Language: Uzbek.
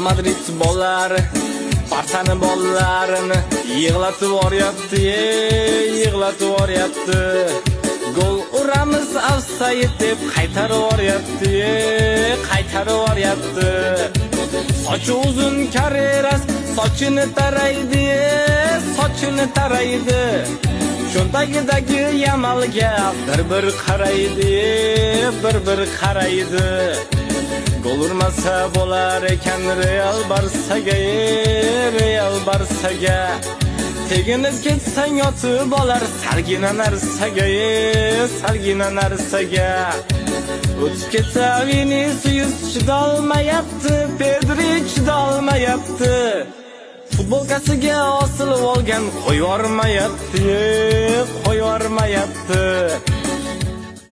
Madrid bolalari Barsani bolalarini yig'latib yuboryapti, yig'latib yuboryapti. Gol uramiz, ofsayd deb qaytarib yuboryapti, qaytarib yuboryapti. Sochi uzun Karreras sochini taraydi, sochini taraydi. Cho'ntagidagi Yamalga bir-bir qaraydi, bir-bir qaraydi. Gol urmasa bo'lar ekan Real Barsaga, Real Barsaga. Teginib ketsang yotib olar salgina narsaga, salgina narsaga. O'tib ketsa Vinicius, chidolmayapti, Pedri chidolmayapti. Futbolkasiga osilib olgan, qo'yvormayapti, qo'yvormayapti.